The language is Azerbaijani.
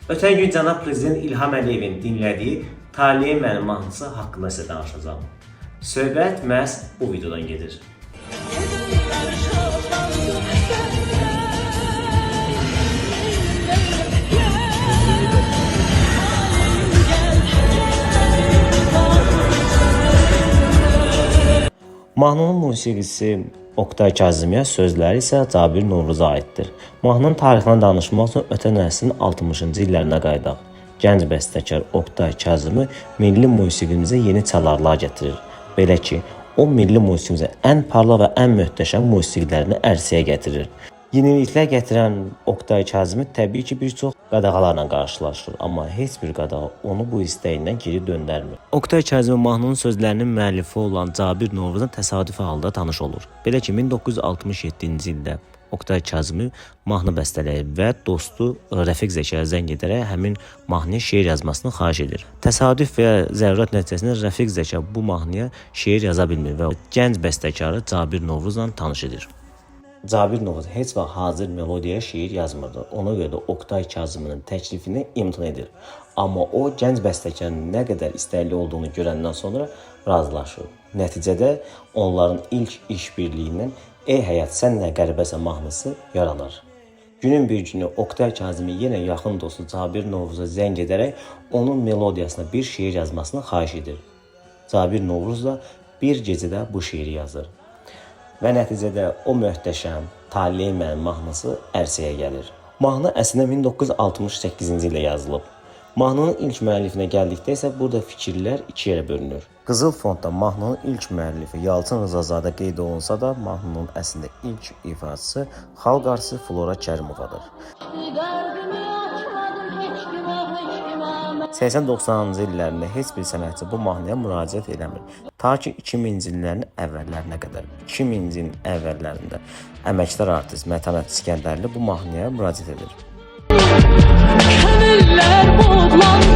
Ötən gün cənab prezident İlham Əliyevin dinlədiyi Taleyim mənim mahnısı haqqında sizə danışacağam. Söhbət məhz bu videodan gedir. Mahnının musiqisi Oqtay Kazımiyə, sözləri isə Cabir Novruza aiddir. Mahnının tarixini danışmaq üçün ötən əsrin 60-cı illərinə qayıdaq. Gənc bəstəkar Oqtay Kazımi milli musiqimizə yeni çalarlar gətirir. Belə ki, o milli musiqimizə ən parlaq və ən möhtəşəm musiqilərini ərsəyə gətirir. Yeniliklər gətirən Oqtay Kazımi təbii ki, bir çox qadağalarla qarşılaşır, amma heç bir qadağa onu bu istəyindən geri döndərmir. Oqtay Kazımi mahnının sözlərinin müəllifi olan Cabir Novruzla təsadüfi halda tanış olur. Belə ki, 1967-ci ildə Oqtay Kazımi mahnı bəstələyir və dostu Rəfiq Zəkaya zəng edərək həmin mahnıya şeir yazmasını xahiş edir. Təsadüf və ya zərurət nəticəsində Rəfiq Zəka bu mahnıya şeir yaza bilmir və gənc bəstəkarı Cabir Novruzla tanış edir. Cabir Novruz heç vaxt hazır melodiyaya şeir yazmırdı. Ona görə də Oqtay Kazıminin təklifini imtina edir. Amma o gənc bəstəkarın nə qədər istəkli olduğunu görəndən sonra razılaşır. Nəticədə onların ilk işbirliyindən "Ey həyat sən nə qəribəsən" mahnısı yaranır. Günün bir günü Oqtay Kazımi yenə yaxın dostu Cabir Novruza zəng edərək onun melodiyasına bir şeir yazmasını xahiş edir. Cabir Novruz da bir gecədə bu şeiri yazır. Və nəticədə o möhtəşəm Taleyim mənim mahnısı ərsəyə gəlir. Mahnı əslində 1968-ci ildə yazılıb. Mahnının ilk müəllifinə gəldikdə isə burada fikirlər iki yerə bölünür. Qızıl fondda mahnının ilk müəllifi Yalçın Rızazadə qeyd olunsa da, mahnının əslində ilk ifaçısı xalq artisti Flora Kərimovadır. Derdimi açmadım hiç kime, hiç kime. 80-90-cı illərində heç bir sənətçi bu mahnıya müraciət eləmir. Ta ki 2000-ci illərin əvvəllərinə qədər. 2000-ci ilin əvvəllərində əməkdar artist Mətanət İsgəndərli bu mahnıya müraciət edir. Könüller bulandı.